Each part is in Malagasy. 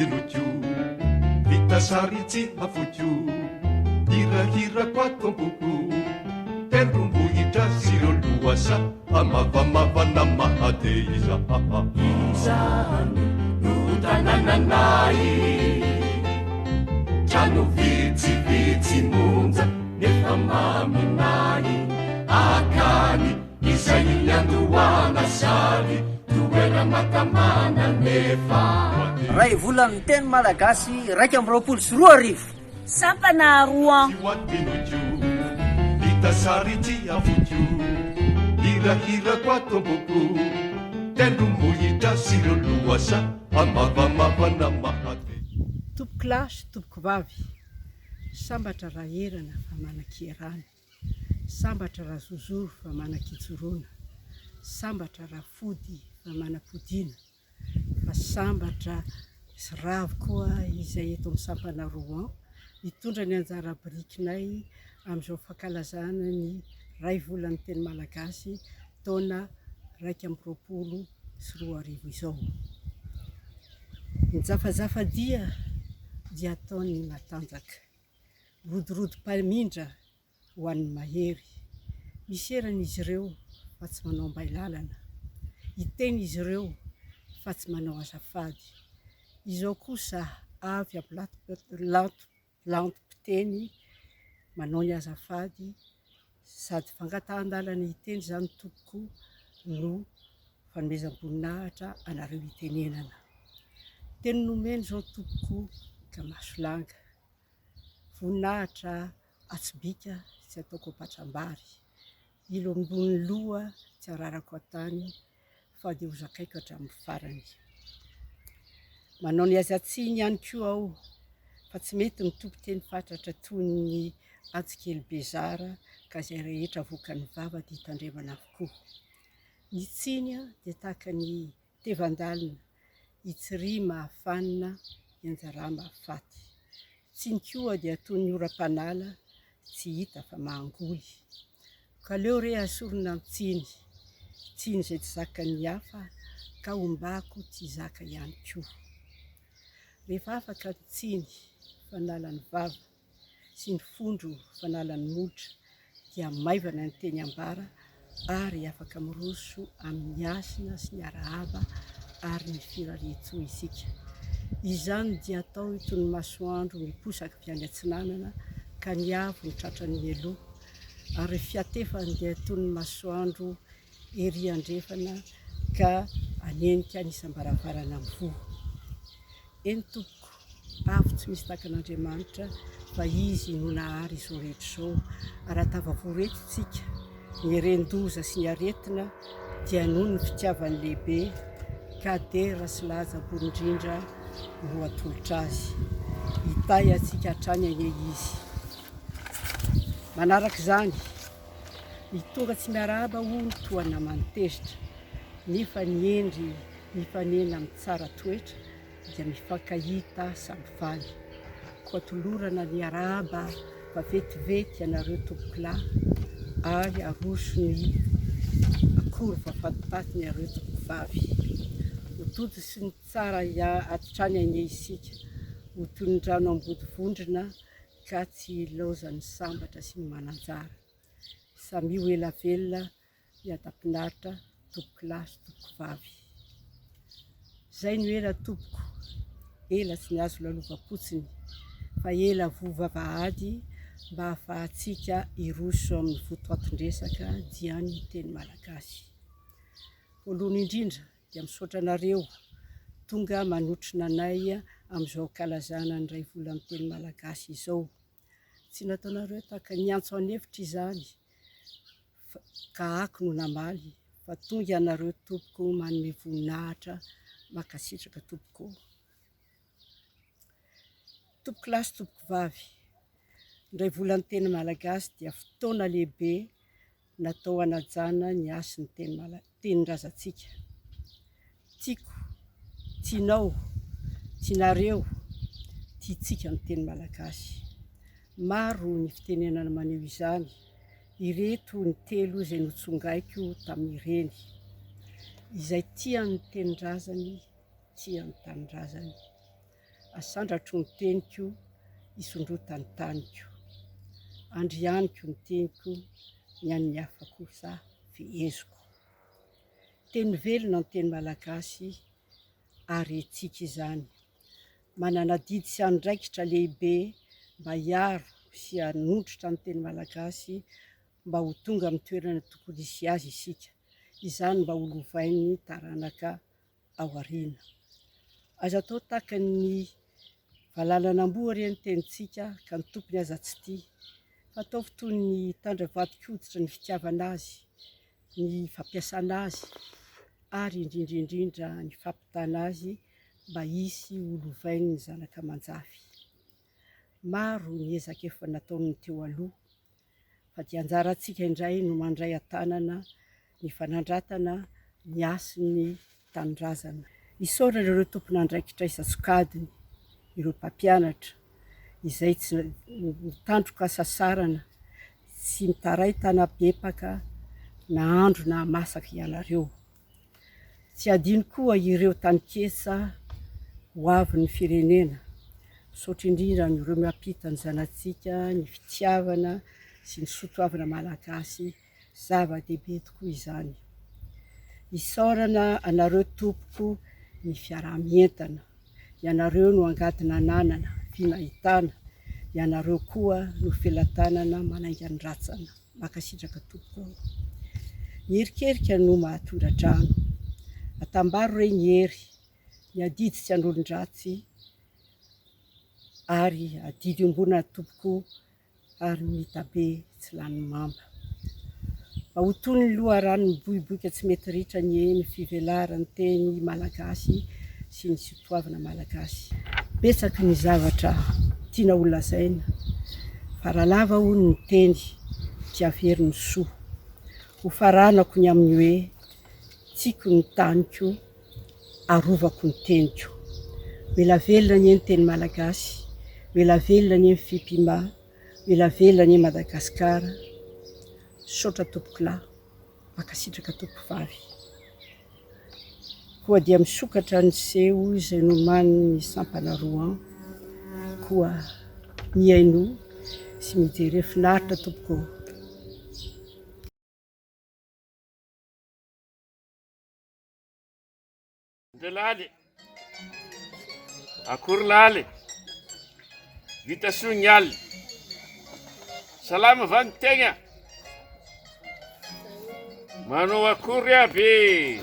adinoko Vita sary tsy hafoiko Hirahirako ato am-poko Tendrombohitra sy ireo lohasaha Mavamavana mahate izaha Izany no tanànanay Trano vitsivitsy monja nefa maminay Akany Izay niandohana sady toera-matamana nefa. Ray volan'ny teny malagasy 2021. Sampana Rouen. Tsy ho adinoko, vita sary tsy afoko, hirahirako ato am-poko, tendrombohitra sy ireo lohasaha mavamavana mahate. Tompokolahy sy tompokovavy, sambatra raha erana fa manan-kierana. Sambatra raha zozoro fa manan-kijoroana, sambatra raha fody fa manam-podiana, fa sambatra sy ravo koa izay eto amin'ny sampana Rouen mitondra ny anjara birikinay amin'izao fankalazana ny iray volan'ny teny malagasy taona 2021 izao. Ny jafajafa dia dia ataon'ny matanjaka. Rodorodo-mpamindra ho an'ny mahery. Miserana izy ireo fa tsy manao ambay lalana. Hiteny izy ireo fa tsy manao azafady. Izao kosa avy ampilantom-piteny manao ny azafady sady fangatahan-dalana hiteny izany tompoko no fanomezam-boninahitra anareo hitenenana. Teny nomena izao tompoko ka maso langa. Voninahitra atsy-bika tsy ataoko am-patrambary, ilo ambony loha tsy ararako an-tany fa dia ho zakaiko hatramin'ny farany. Manao ny aza tsiny ihany koa aho fa tsy mety mitompo teny fatratra toy ny antsy kely be zara ka izay rehetra avoakan'ny vava dia tandremana avokoa. Ny tsiny dia tahaka ny tevan-dalina, i Tsiry mahafanina, i Anjarà mahafaty. Tsiny koa dia toy ny oram-panala, tsy hita fa mahangoly. Ka aleo re asorina ny tsiny, tsiny izay tsy zakan'ny hafa ka ombako tsy zaka ihany koa. Rehefa afaka ny tsiny, fanala ny vava, sy ny fondro fanala ny molotra dia maivana ny teny ambara ary afaka miroso amin'ny hasina sy ny arahaba ary ny firarian-tsoa isika. Izany dia atao toy ny masoandro miposaka avy any atsinanana ka ny avo no tratran'ny mialoha ary ny fiatefany dia toy ny masoandro ery andrefana ka hanenika ny isam-baravarana mivoha. Eny tompoko, avo tsy misy tahaka an'Andriamanitra fa Izy no nahary izao rehetra izao. Raha tafavory eto isika, ny ren-doza sy ny aretina dia noho ny fitiavany lehibe ka dera sy laza ambony indrindra no atolotra Azy. Hitahy antsika hatrany anie Izy. Manaraka izany, ny tonga tsy miarahaba hono toa naman'ny tezitra, nefa ny hendry mifanena amin'ny tsara toetra dia mifankahita samy faly. Koa tolorana ny arahaba fa vetivety ianareo tompokolahy ary aroso ny akory vafatipaty nareo tompokovavy. Ho tody sy ny tsara hatrany anie isika, ho toy ny rano ambody vondrona ka tsy hilaozan'ny sambatra sy ny mananjara. Samia ho ela velona miadam-pinaritra tompokolahy sy tompokovavy. Zay no ela tompoko, ela tsy niazo lalovam-potsiny fa ela voa vavahady mba hahafahantsika hiroso amin'ny votoatin-dresaka dia ny teny malagasy. Voalohany indrindra dia misaotra anareo tonga manotrona anay amin'izao ankalazana ny iray volan'ny teny malagasy izao. Tsy nataonareo tahaka ny antso an'efitra izany ka ako no namaly fa tonga ianareo tompoko manome voninahitra mankasitraka tompoko. Tompoko lahy sy tompoko vavy, indray volan'ny teny malagasy dia fotoana lehibe natao hanajana ny hasin'ny teny mala- tenin-drazantsika. Tiako, tianao, tianareo, tiantsika ny teny malagasy. Maro ny fitenenana maneho izany, ireto ny telo izay notsongaiko tamin'ireny. Izay tia ny tenin-drazany, tia ny tanindrazany. Asandratro ny teniko, isondrota ny taniko. Andrianiko ny teniko, ny an'ny hafa kosa feheziko. Teny velona ny teny malagasy ary antsika izany. Manana adidy sy andraikitra lehibe mba hiaro sy hanondrotra ny teny malagasy mba ho tonga amin'ny toerana tokony hisy azy isika. Izany mba ho lovain'ny taranaka aoriana. Aza atao tahaka ny valalan'amboa re ny tenintsika ka ny tompony aza tsy tia, fa ataovy toy ny tandra vadin-koditra ny fitiavana azy, ny fampiasana azy ary indrindra indrindra ny fampitana azy mba hisy ho lovain'ny zanaka aman-jafy. Maro ny ezaka efa nataon'ny teo aloha fa dia anjarantsika indray no mandray an-tanana ny fanandratana ny hasin'ny tanindrazana. Isaorana ireo tompon'andraikitra isan-tsokajiny, ireo mpampianatra izay tsy mitandroka hasasarana, tsy mitaray tanam-bepaka na andro na masaka ianareo. Tsy adino koa ireo taninketsa ho avin'ny firenena. Misaotra indrindra an'ireo mampita ny zanatsika ny fitiavana sy ny soatoavina malagasy, zava-dehibe tokoa izany. Isaorana anareo tompoko ny fiaraha-mientana, ianareo no angady nananana, vy nahitana, ianareo koa no felatanana manainga ny ratsana. Mankasitraka tompoko ô. Ny erikerika no mahatondra-drano. Atambaro re ny hery, ny adidy tsy an'olon-dratsy ary adidy iombonana tompoko ary ny mitabe tsy lany mamba. Mba ho toy ny loharano miboiboika tsy mety ritra anie ny fivelaran'ny teny malagasy sy ny sotoavina malagasy. Betsaka ny zavatra tiana ho lazaina fa raha lava hono ny teny dia very ny soa. Ho faranako ny amin'ny hoe tiako ny taniko, arovako ny teniko. Ho ela velona anie ny teny malagasy, ho ela velona anie ny Fipima, ho ela velona anie Madagasikara. Misaotra tompokolahy. Mankasitraka tompovavy. Koa dia misokatra ny seho izay nomanin'ny sampana Rouen. Koa mihainoa sy mijere finaritra tompoko ô. Ndry laly. Akory laly. Vita soa ny aly. Salama va ny tegna? Manao akory aby e.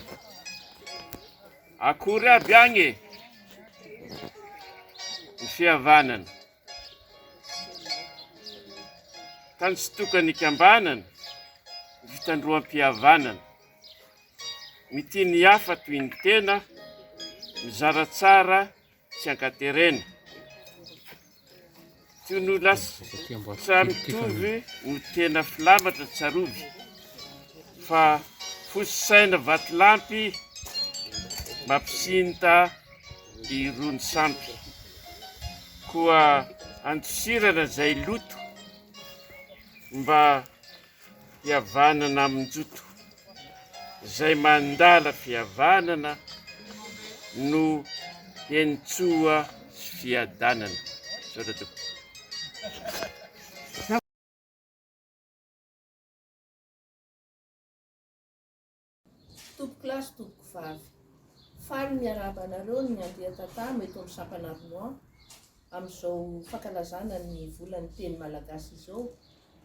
Akory aby agny e. Ny fihavanana. Tany tsy tokana ikambanana, ny fitandroam-pihavanana. Mitia ny hafa toy ny tena, mizara tsara tsy ankaterena. Toy ny lasa mitovy no tena filamatra tsarovy fa fo sy saina vatolampy mampisinta irony sampy. Koa andosirana izay loto mba Fihavanana amin-joto. Izay mandala fihavanana no henintsoa sy fiadanana. Misaotra tompoko. Tompokolahy sy tompokovavy, faly miarahaba anareo ny Andriantatamo eto amin'ny sampana Rouen amin'izao fankalazana ny volan'ny teny malagasy izao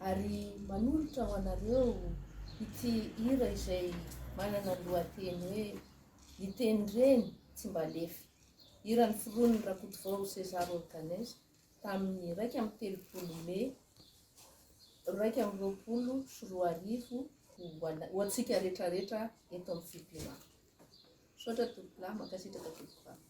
ary manolotra ho anareo ity hira izay manana ny lohateny hoe Ny tenireny tsy mba lefy. Hira noforonin'i Rakotovao César Organès tamin'ny 31 mey 2021 ho antsika rehetrarehetra eto amin'ny Fipima. Misaotra tompokolahy, mankasitraka tompokovavy.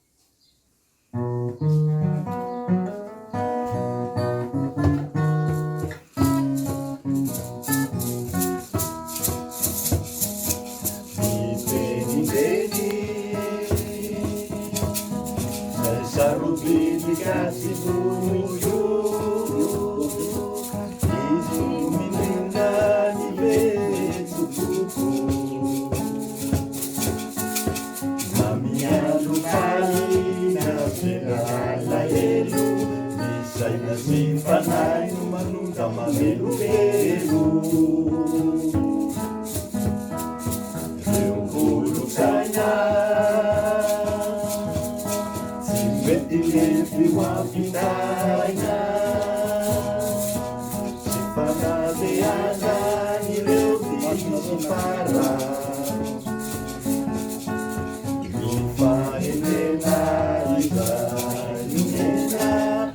Saina sy fanahy no manonja mamelovelo. Ireo kolontsaina tsy mety lefy ho ampitaina. Sy fanabeazan'ireo diso fara. Ny fahendrena izay nomena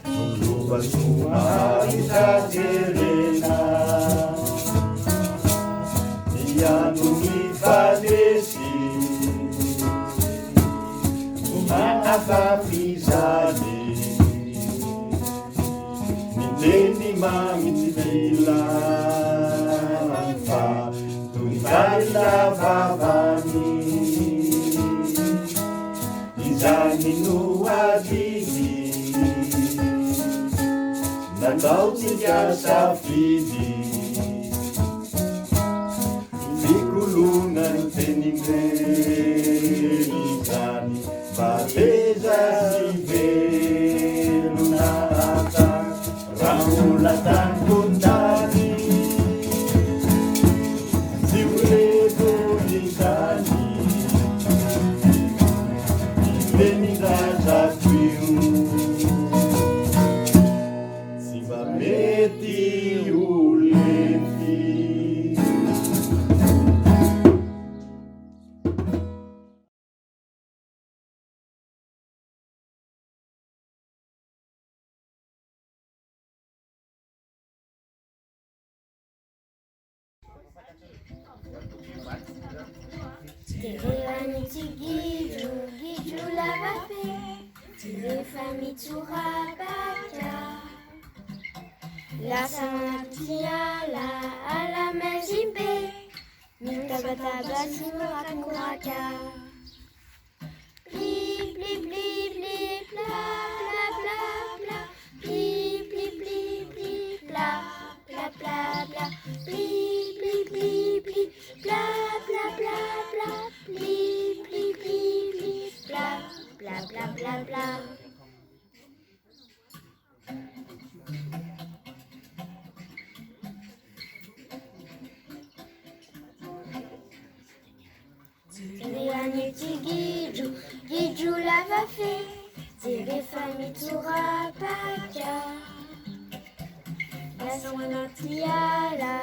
no lova-soa maharitra jerena. Ny andro mifanesy no mahafafy izany. Ny teny mamy tsy vilany fa toy ny vary vavany. Izany no adidy nataontsika safidy. Fikoloana ny tenin-dreny izany mba teza sy velona hatrany raha mbola tany ho tany. Tsy ho levon'izany ny tenin-drazako io. Tsy mba mety ho lefy. Jerevan'ity gidro, gidro lava fe, rehefa mitsorapaka. Lasa anaty ala, ala maizim-be, mitabataba sy mihorakoraka. Pli pli pli pli pla pla pla pla pli pli pli pli pla pla pla pla pli pli pli pli pla pla pla pla pli pli pli pli pla pla pla pla pla. Jerevan'ity gidro, gidro lava fe, jerefa mitsorapaka. Lasa ao anaty ala,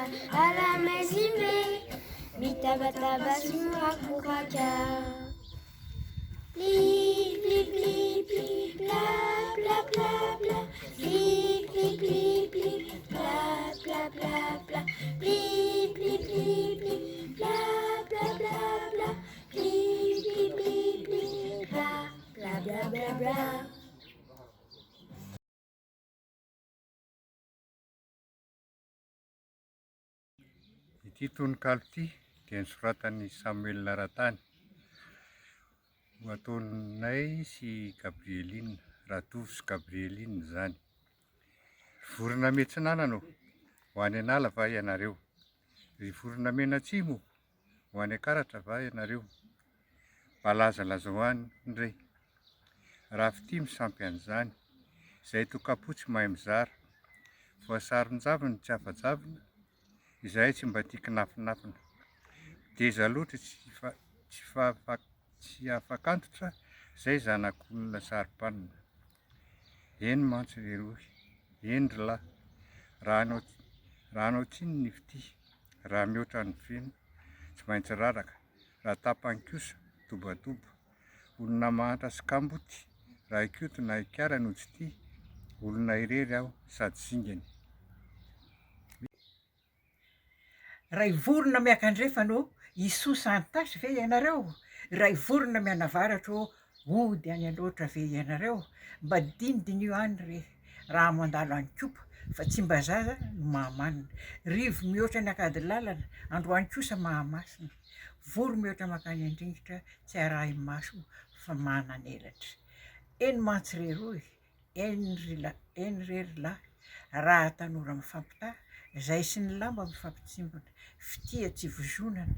ala maizim-be, mitabataba sy mirakoraka. Pli pli pli pli pla pla pla pla pli pli pli pli pla pla pla pla pli pli pli pli pla pla pla pla pli pli pli pli pla pla bla bla bla. Ity tononkalo ity dia nosoratan'i Samuel Ratany ho ataonay sy Gabrieline, Ratovo sy Gabrieline izany. Ry vorona miatsinanana ô, ho any an'ala va ianareo? Ry vorona mianatsimo ô, ho any Ankaratra va ianareo? Mba lazalazao any re. Raha fitia misampy an'izany, izay tokam-po tsy mahay mizara, voasaron-javony tsy afa-javona, izahay tsy mba tia kinafinafina. Mideza loatra tsy tsy afak'antitra, izay zanak'olona saro-panina. Eny mantsy ry rohy, eny ry lahy, raha hanao raha hanao tsiny ny fitia, raha mihoatra ny feno, tsy maintsy raraka, raha tapany kosa, dobadoba. Olona mahantra sy kamboty, raha i Koto na i Kiara no tsy tia, olona irery aho sady singany. Ray vorona miakandrefana ô, hisosa Antasy ve ianareo? Ray vorona mianavaratra ô, hody any Alaotra ve ianareo? Mba dinidiniho any re, raha mandalo any Ikopa, fa Tsimbazaza no mahamanina. Rivo mihoatra ny Ankadilalana, androany kosa Mahamasina. Voro mihoatra mankany Andringitra, tsy arahi-maso fa manan'elatra. Eny mantsy re roy, eny ry la, eny re ry lahy, raha tanora mifampitaha, zay sy ny lamba mifampitsimbina, fitia tsy vozonana,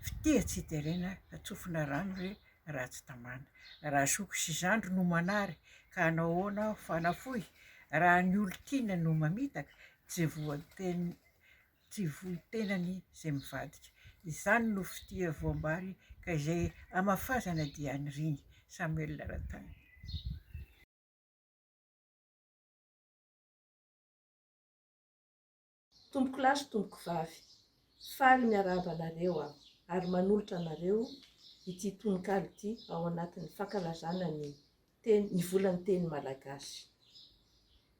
fitia tsy terena, tsofina rano re raha tsy tamana. Raha zoky sy zandry no manary, ka hanao ahoana aho fa nafoy? Raha ny olon-tiana no mamitaka, tsy voateny tsy voy tenany izay mivadika. Izany no fitia voambary ka izay amafazana dia aniriany. Samuel Ratany. Tompokolahy sy tompokovavy, faly miarahaba anareo aho ary manolotra anareo ity tononkalo ity ao anatin'ny fankalazana ny teny ny volan'ny teny malagasy.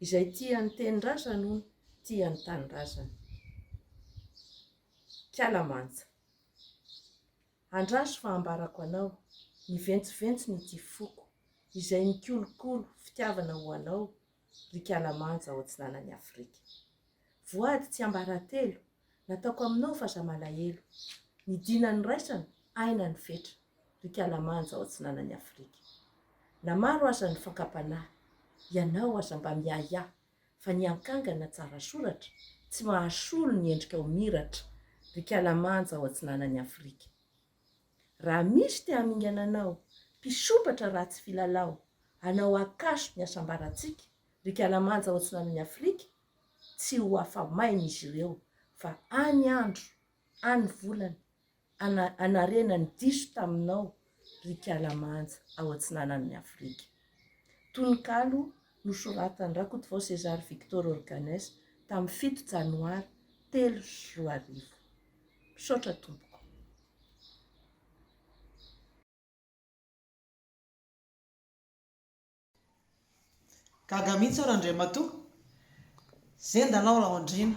Izay tia ny tenindrazany hono tia ny tanindrazany. Kiala manja. Andraso fa ambarako anao ny ventsoventson' ity foko izay nikolokolo fitiavana ho anao ry kiala manja ao atsinanan'i Afrika. Voady tsiambaratelo, nataoko aminao f'aza malahelo, ny dina niraisana, aina ny fetra, ry kiala manja ao atsinanan'i Afrika. Na maro aza ny fankam-panahy, ianao aza mba miahiahy, fa ny ankangana tsara soratra, tsy mahasolo ny endrikao miratra, ry kiala manja ao atsinanan'i Afrika. Raha misy te hamingana anao, mpisompatra ratsy filalao, hanao akaso ny hasambarantsika, ry Kalamanja ao atsinanan'i Afrika, tsy ho afa-maina izy ireo fa any andro, any volana, ana anarena ny diso taminao, ry Kalamanja ao atsinanan'i Afrika. Tononkalo nosoratan'i Rakotovao César Victor Organes tamin'ny fito janoary 2003. Misaotra tompoko. Gaga mihitsy aho Randriamatoa. Zendana aho Raondriana.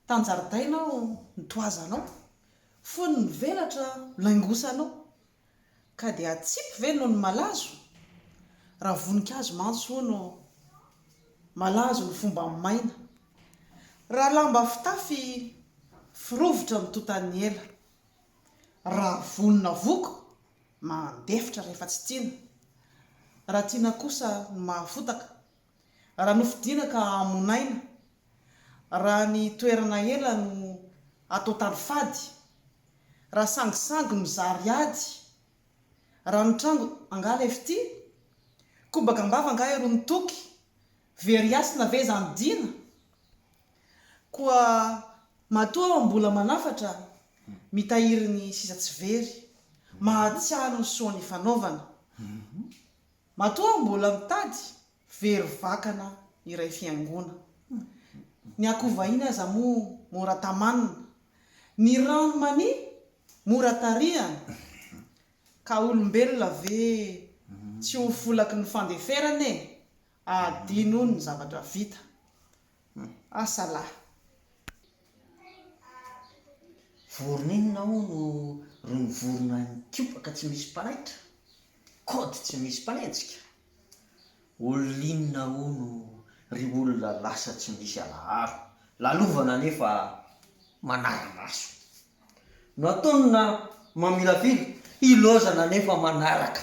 Tan-jaridaina aho nitoazanao. Fony nivelatra laingosanao. Ka dia atsipy ve noho ny malazo? Raha voninkazo mantsy hono malazo ny fomba maina. Raha lamba fitafy firovitra ny tontan'ny ela. Raha vonona voky mandefitra rehefa tsy tiana. Raha tiana kosa ny mahafotaka. Raha nofidiana ka hamonaina. Raha ny toerana ela no atao tany fady. Raha sangisangy no zary ady. Raha nitrango angaha ilay fitia? Kobaka am-bava angaha irony toky? Very hasina ve izany dina? Koa matoa aho mbola manafatra, mitahiry ny sisa tsy very, mahatsiaro ny soa nifanaovana. Matoa aho mbola mitady, very vakana iray fihaingoana. Ny akoho vahiny aza moa mora tamanina, ny rano mania mora tarihana, ka olombelona ve tsy ho folaky ny fandeferana e! Adino ny zavatra vita. Asa lahy. Vorona inona hono rony vorona nikopaka tsy misy mpanaitra? Code tsy misy mpanenjika? Olona inona hono ry olona lasa tsy misy alaharo, lalovana nefa manara-maso? Natonina mamilavila, ilaozana nefa manaraka.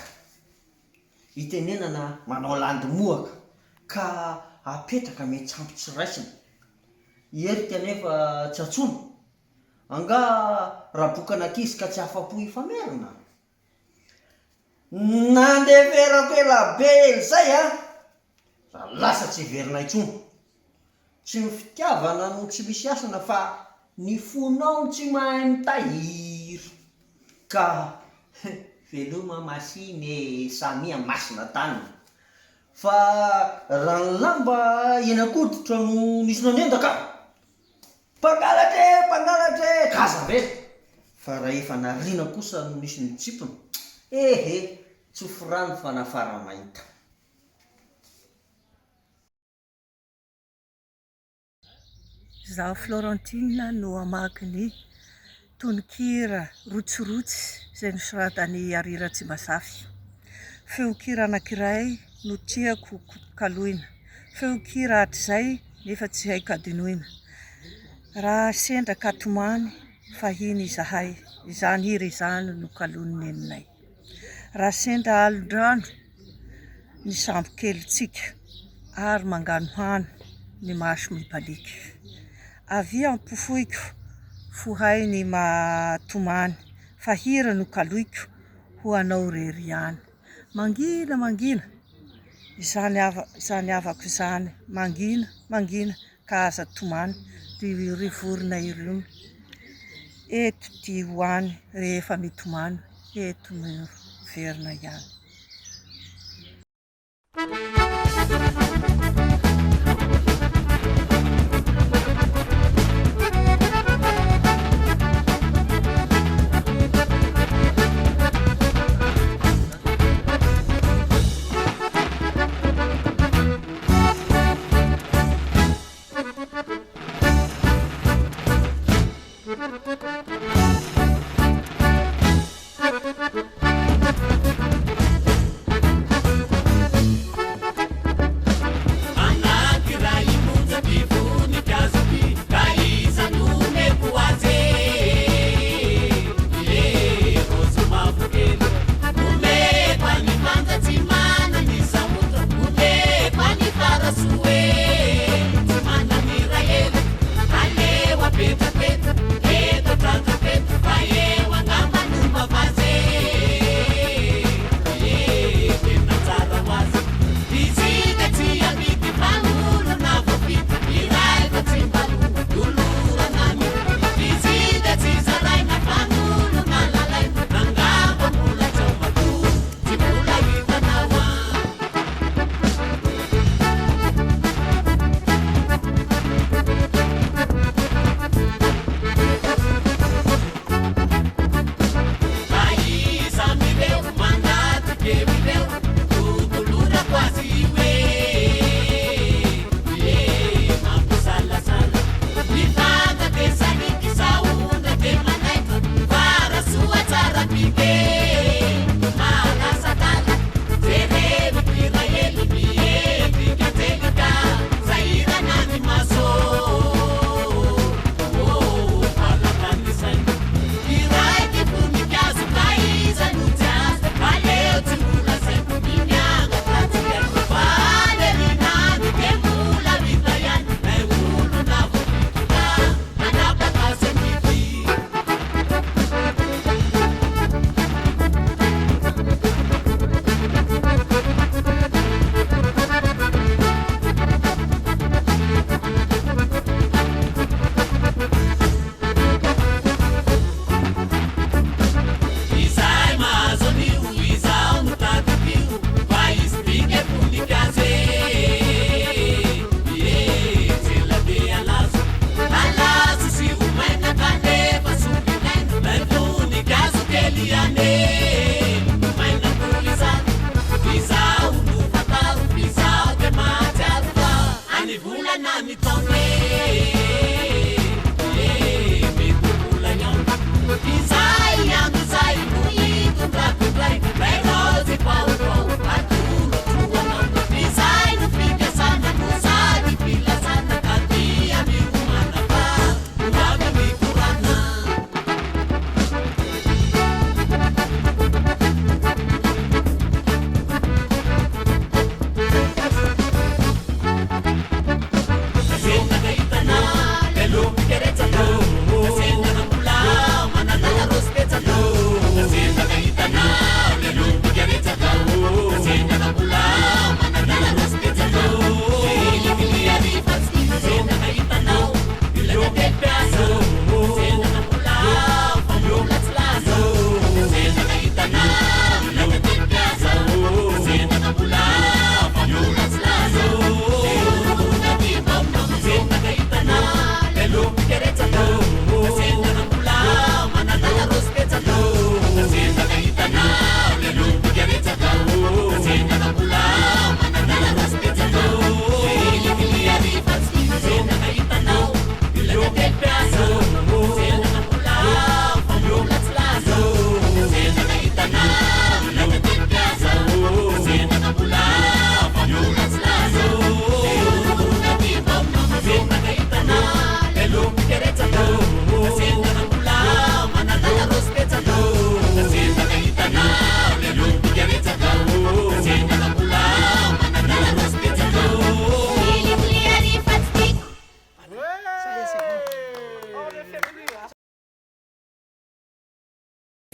Itenenana manao landy mohaka ka apetraka miantsampy tsy raisina. Hierika anefa tsy antsoina. Angaha rabokan'ankizy ka tsy afa-po hifamerina? Nandeferako ela be izay an! Raha lasa tsy hiverina intsony. Tsy ny fitiavana no tsy misy hasina fa ny fonao no tsy mahay mitahiry. Ka veloma masina e, samia masina taniny. Fa raha ny lamba eny an-koditra no nisy nanendaka, mpangalatra e, mpangalatra e, gaza be. Fa raha efa nariana kosa no nisy nitsipona, ehe, tsofy rano fa nafara-mahita. Izaho Florentine no hamaky ny tononkira Rotsirotsy izay nosoratan'i Harry Ratsimbazafy. Feon-kira anankiray no tiako kaloina, feon-kira hatrizay nefa tsy haiko hadinoina. Raha sendra ka tomany fahiny izahay, izany hira izany no kaloin'i neninay. Raha sendra alon-drano ny sambo kelintsika ary manganohano ny maso mibaliaka. Avia ampofoiko fohay ny mahatomany fa hira no kaloiko ho anao irery ihany. Mangina mangina! Izany hava, izany havako izany. Mangina, mangina, ka aza tomany, ry vorona irony. Eto ty ho any, rehefa mitomany, eto miverina ihany.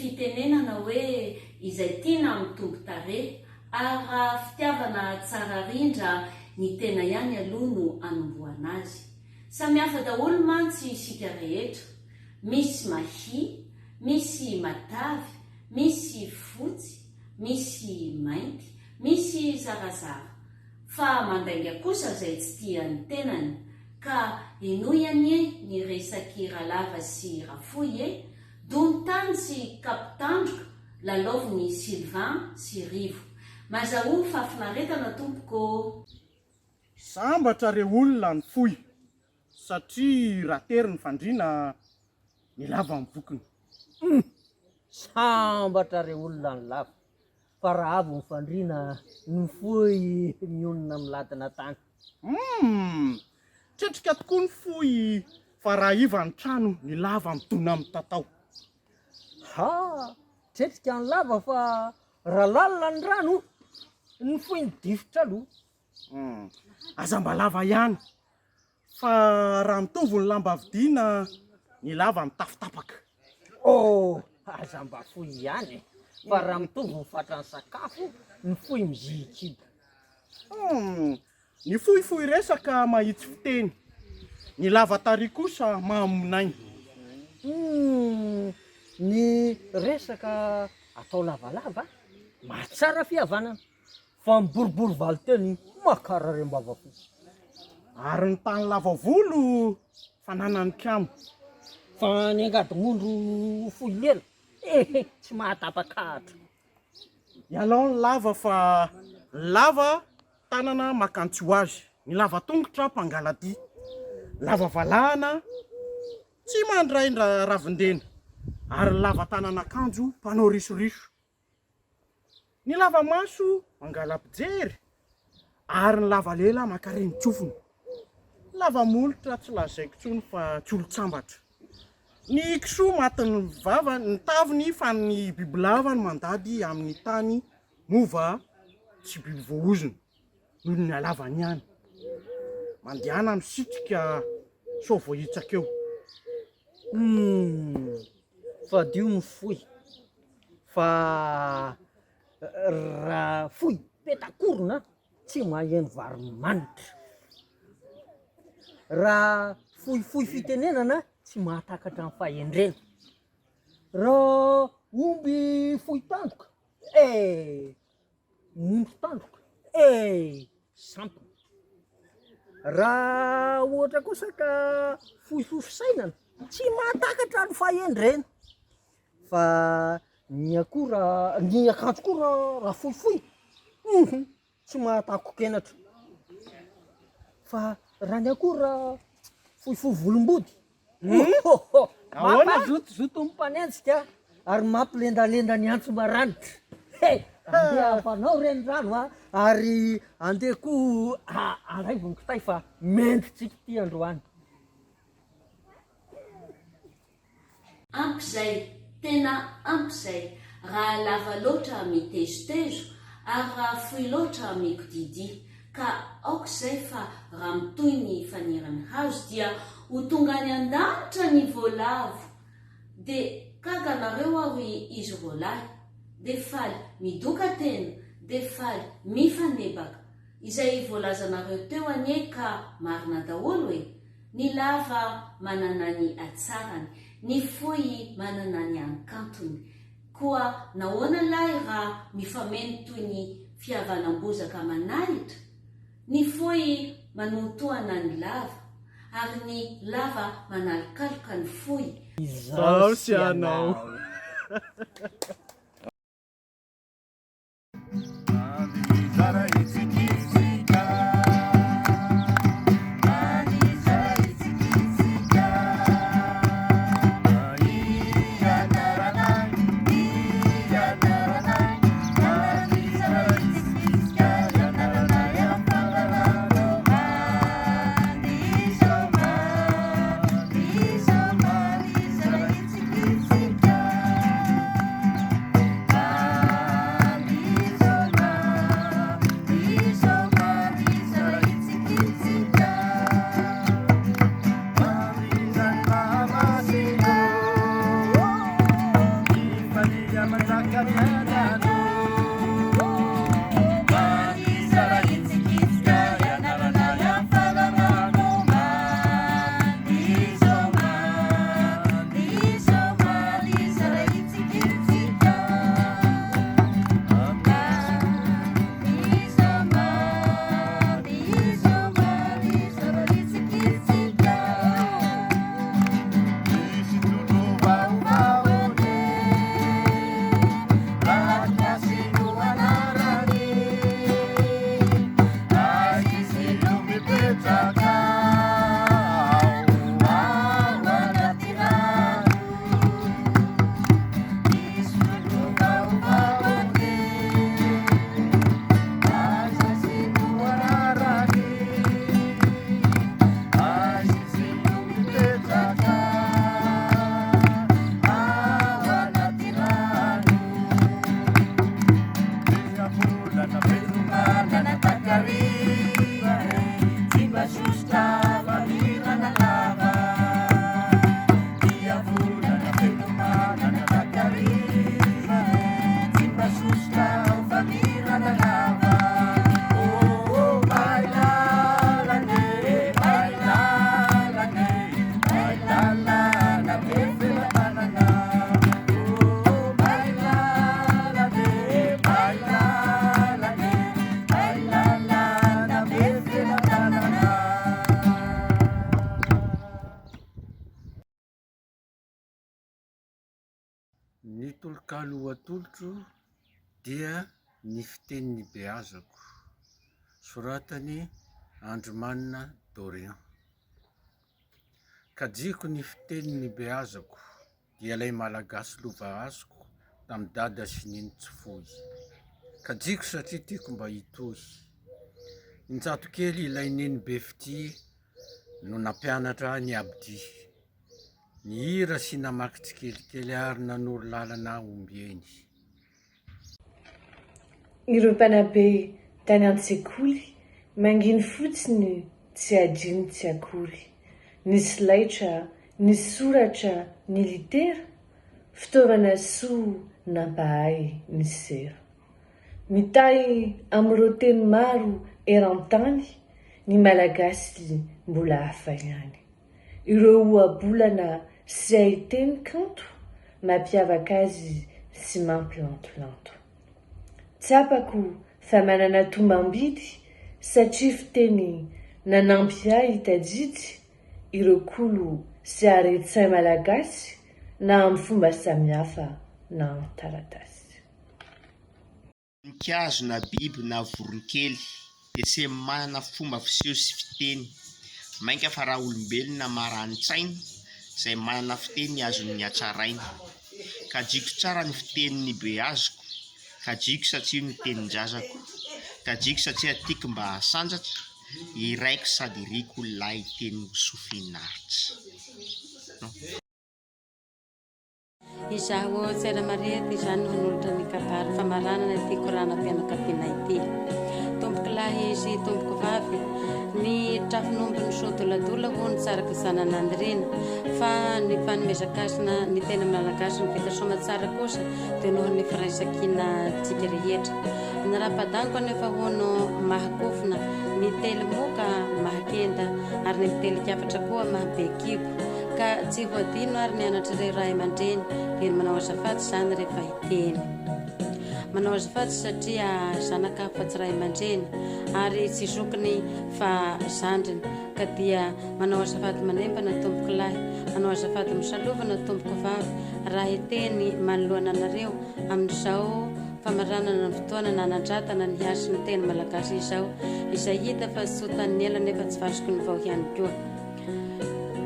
Fitenenana hoe izay tiana mitombo tarehy. Ary raha fitiavana tsara rindra ny tena ihany aloha no anombohana azy. Samihafa daholo mantsy isika rehetra. Misy mahia, misy matavy, misy fotsy, misy mainty, misy zarazara. Fa mandainga kosa izay tsy tia ny tenany. Ka henoy anie ny resak'i Ralava sy Rafohy e! Dontany sy Kapitandroka lalaovin'i Sylvain sy Rivo. Mazahoa fahafinaretana tompoko ô! Sambatra re olona ny fohy satria raha tery ny fandriana ny lava ny vokiny. Humm! Sambatra re olona ny lava fa raha avo ny fandriana ny fohy mionona miladina tany. Humm! Tretrika tokoa ny fohy fa raha iva ny trano ny lava midona mitatao. Ha! Tretrika ny lava fa raha lalina ny rano ny fohy midifotra aloha. Humm! Aza mba lava ihany fa raha mitovy ny lamba vidiana ny lava mitafy tapaka. Oh! Aza mba fohy ihany e! Fa raha mitovy ny fatran'ny sakafo ny fohy mizihikibo. Humm! Ny fohifohy resaka mahitsy fiteny, ny lava tary kosa mahamonaina. Humm! Ny resaka atao lavalava mahatsara fihavanana, fa ny boribory valin-teny mankarary am-bava-po. Ary ny tany lava volo fananan'ny kamo. Fa ny angadin'ondro fohy lela, ehe, tsy mahatapa-kahatra. Ialao ny lava fa ny lava tanana maka ny tsy ho azy, ny lava tongotra mpangaladia, lava valahana tsy mandray ravin-dena ary ny lava tanana akanjo mpanao risoriso. Ny lava maso mangala-pijery ary ny lava lela maka renin-tsofina. Ny lava molotra tsy lazaiko intsony fa tsy olon-tsambatra. Ny kisoa matin'ny vava ny taviny fa ny bibilava no mandady amin'ny tany mova tsy biby voaozona noho ny halavany ihany. Mandehana misitrika sao voahitsaka eo. Humm fadio ny fohy fa raha fohy petakorona tsy maheno vary manitra, raha fohifohy fitenenana tsy mahatakatra ny fahendrena, raha omby fohy tandroka eh! Mondro tandroka eh! Sampona. Raha ohatra kosa ka fohifohy fisainana, tsy mahatakatra ny fahendrena. Fa ny akora, ny akanjo koa raha raha fohifohy, hum! Tsy mahatako-kenatra. Fa raha ny akora fohifohy volom-body, Ohoho! Mampazotozoto ny mpanenjika ary mampilendalenda ny antso maranitra. He! Andeha hafanao renirano a! Ary andeha koa alaivo ny kitay fa mendritsika ity androany. Ampy zay, tena ampy zay, raha lava loatra mitezotezo ary raha fohy loatra mikodidia, ka aoka izay fa raha mitohy ny faniran'ny hazo dia ho tonga any an-danitra ny voalavo, de gaga nareo aho ry izy roalahy, de faly midoka tena, de faly mifanebaka, izay voalazanareo teo anie ka marina daholo e! Ny lava manana ny hatsarany, ny fohy manana ny hankantony. Koa nahoana lahy raha mifameno toy ny fihavanam-bozaka aman'ahitra? Ny fohy manohitohana ny lava, ary ny lava manalokaloka ny fohy. Izaho sy ianao. tononkalo ho atolotro dia ny fiteny nibeazako, soratan'i Andrimanina Dorian. Kajiko ny fiteny nibeazako, dia ilay malagasy lova azoko tamin'i dada sy neny tsy foy. Kajiko satria tiako mba hitohy. Injato kely ilay neny be fitia no nampianatra ahy ny abidia. Nihira sy namaky tsikelikely ary nanoro lalana ahy ombieny. Ireo mpanabe tany an-tsekoly manginy fotsiny tsy adino tsy akory. Ny solaitra, ny soratra, ny litera, fitaovana soa nampahay ny sera. Mitahy amin'ireo teny maro eran-tany ny Malagasy mbola hafa ihany. Ireo ohabolana sy haiteny kanto mampiavaka azy sy mampilantolanto. Tsapako fa manana tombam-bidy satria fiteny nanampy ahy hitadidy ireo kolo sy haren-tsain malagasy na amin'ny fomba samihafa na an-taratasy. Voninkazo na biby na voronkely dia samy manana fomba fiseho sy fiteny, mainka fa raha olombelona marani-tsaina izay manana fiteny azony hatsaraina. Kajiko tsara ny fiteny nibeaziko, kajiko satria no tenin-drazako, kajiko satria tiako mba hasandratra, hiraiko sady iriko lahy teny ho soa finaritra. Izaho Tsera Maria ity izany no hanolotra ny kabary famaranana ity koranam-pianakaviana ity. Tompokolahy sy tompokovavy, ny trafon'omby nisodoladola hono tsy araka izany ananirina, fa ny fanomezan-kasina ny tena Malagasy ny vita soamatsara kosa dia noho ny firaisankinantsika rehetra. Ny rapadango anefa hono mahakofona, ny teli-moka mahakenda ary ny mitelikafatra koa mahabe kibo. Ka tsy ho adino ary ny anatr'ireo ray aman-dreny dia ny manao azafady izany rehefa hiteny. Manao azafady satria zanaka fa tsy ray aman-dreny ary tsy zokiny fa zandriny ka dia manao azafady manembana tompoko lahy, manao azafady misalovana tompoko vavy raha hiteny manoloana anareo amin'izao famaranana ny fotoana nanandratana ny hasin'ny teny malagasy izao izay hita fa tsy ho tanin'ny ela nefa tsy vasoky ny vao ihany koa.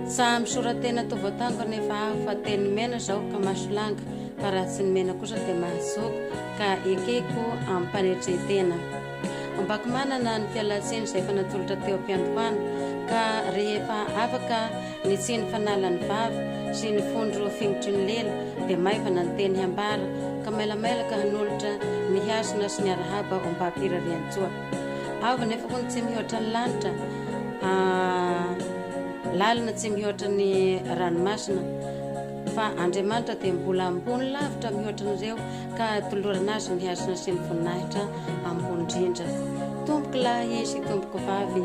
Tsa misora-tena toa voatango anefa aho fa teny mena zao ka masolanga fa raha tsy ny mena kosa dia mahazoko ka ekeko am-panetren-tena. Ombako manana ny fialan-tsiny izay efa natolotra teo am-piandohana ka rehefa afaka ny tsiny fanala ny vava sy ny fondro fingotry ny lela dia maivana ny teny hambara ka mailamailaka hanolotra ny hasina sy ny arahaba ombam-pirarian-tsoa. Avo nefa hono tsy mihoatra ny lanitra, lalina tsy mihoatra ny ranomasina, fa Andriamanitra dia mbola ambony lavitra mihoatra an'ireo ka tolorana azy ny hasina sy ny voninahitra ambony indrindra. Tompoko lahy sy tompoko vavy,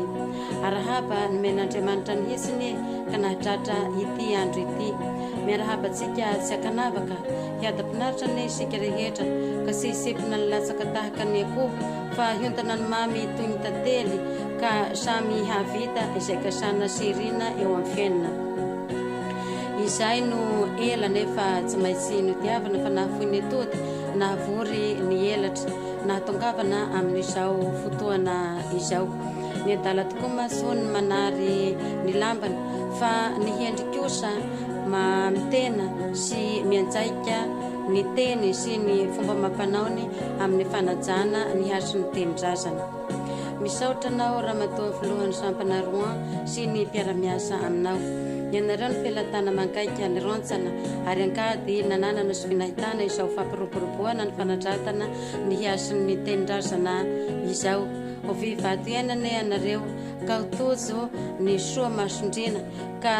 arahaba nomen'Andriamanitra ny hitsiny ka nahatratra ity andro ity. Miarahaba antsika tsy ankanavaka, hiadam-pinaritra anie isika rehetra ka tsy hisempona ny latsaka tahaka ny akoho Fa hiontana ny mamy toy ny tantely ka samy hahavita izay kasana sy irina eo amin'ny fiainana. Izay no ela nefa tsy maintsy nodiavina fa nahafoy ny atody, nahavory ny elatra, nahatongavana amin'izao fotoana izao. Ny adala tokoa mantsy hono manary ny lambany fa ny hendry kosa mamitena sy mianjaika ny teny sy ny fomba amam-panaony amin'ny fanajana ny hasin'ny tenin-drazana. Misaotra anao Ramatoa Filohan'ny Sampana Rouen sy ny mpiara-miasa aminao. Ianareo ny felatana mangaika ny rantsana ary angady nananana sy vinahitana izao fampiroboroboana ny fanandratana ny hasin'ny tenin-drazana izao. Ho vy vato iainana ianareo ka ho tojo ny soa masondriana Ka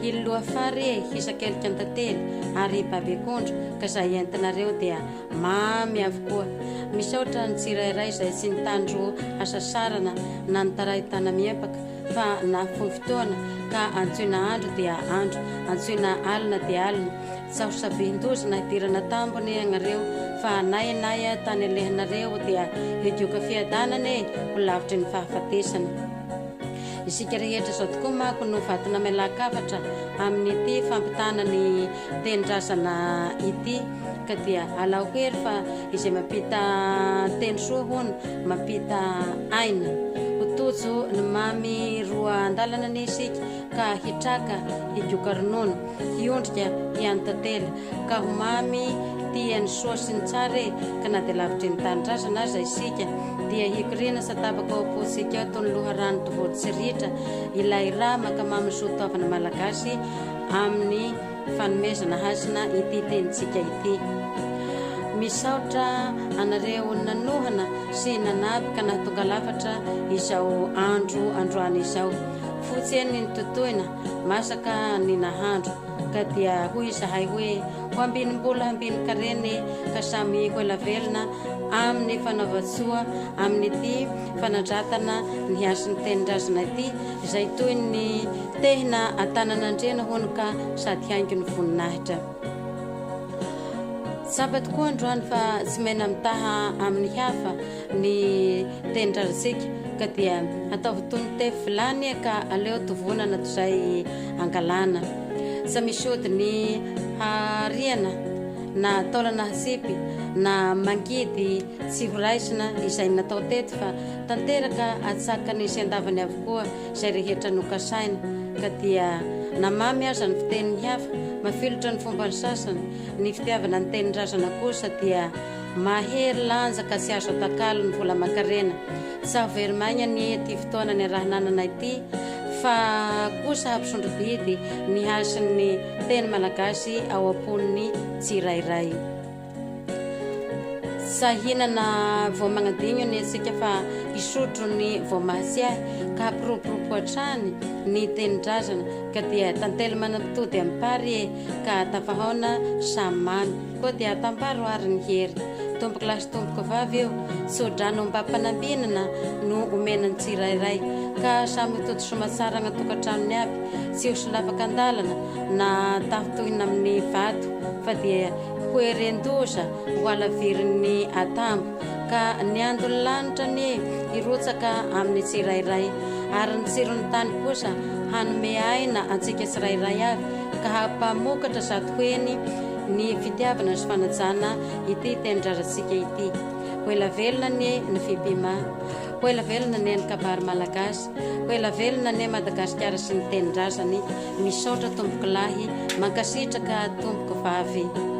hiloloha fary e, hisakelika an-tantely ary hibaby akondro ka izay entinareo dia mamy avokoa. Misaotra ny tsirairay izay tsy nitandro hasasarana na nitarahy tana-miempaka fa nahafoy fotoana ka antsoina andro dia andro, antsoina alina dia alina. Tsy ho savihin-doza na hidirana tambony ianareo fa n'aia n'aia tany alehanareo dia higioka fiadanana e, ho lavitry ny fahafatesana. Isika rehetra izao tokoa manko no vatonamelahan-kafatra amin'ity fampitana ny tenindrazana ity. Ka dia alao hery fa izay mampita teny soa hono mampita aina. Ho tojo ny mamy roa andalana anie isika ka hitraka higoka ronono, hiondrika hianintantely ka ho mamy tia ny soa sy ny tsara e! Ka na dia lavitry ny tanindrazana aza isika dia hikoriana sa tapaka ao am-pontsika ao toy ny loharano tovory tsy ritra ilay rà mankamamy ny soa toavina malagasy amin'ny fanomezana hasina ity tenintsika ity. Misaotra anareo nanohana sy nanampy ka nahatonga lafatra izao andro androany izao. Fotsy eny ny totoina, masaka ny nahandro. Ka dia hoy izahay hoe ho ambinim-bola hambinin-karena e, ka samy ho ela velona amin'ny fanaovan-tsoa amin'ity fanandratana ny hasin'ny tenin-drazana ity, izay toy ny Tehina an-tanan'Andriana hono ka sady haingo ny voninahitra. Tsapa tokoa androany fa tsy mena-mitaha amin'ny hafa ny tenin-drazantsika ka dia ataovy toy ny tefy vilany e ka aleo tovonana tozay angalana. Tsy misy ody ny hariana na taolana hatsipy na mangidy tsy ho raisina izay natao teto fa tanteraka atsakany sy andavany avokoa izay rehetra nokasaina, ka dia na mamy aza ny fitenin'ny hafa, mafilotra ny fomban'ny sasany, ny fitiavana ny tenin-drazana kosa dia mahery lanja ka tsy azo atakalo ny vola aman-karena. Tsy aho very maina anie ity fotoana niaraha-nanana ity fa kosa hampisondro-bidy ny hasin'ny teny malagasy ao am-pon'ny tsirairay. Sahinana vao magnadino anie tsika fa hisotro ny vao mahatsiahy ka hampiroborobo hatrany ny tenin-drazana ka dia tantely manam-pitody am-pary e ka tafahaona samy mamy koa dia atambaro ary ny hery tompoko lahy sy tompoko vavy eo tso-drano ombam-panambinana no omena ny tsirairay ka samy ho tody soamatsara agny an-tokantranony aby tsy ho solafaka an-dalana na tafintohina amin'ny vato fa dia Hoeren-doza ho halavirin'ny atambo, ka ny andon'ny lanitra anie hirotsaka amin'ny tsirairay, ary ny tsiron'ny tany kosa hanome aina antsika tsirairay avy, ka hampamokatra zatoheny ny fitiavana sy fanajana ity tenin-drazantsika ity. Ho ela velona anie ny Fipima. Ho ela velona anie ny kabary malagasy. Ho ela velona anie Madagasikara sy ny tenin-drazany. Misaotra tompoko lahy, mankasitraka tompoko vavy.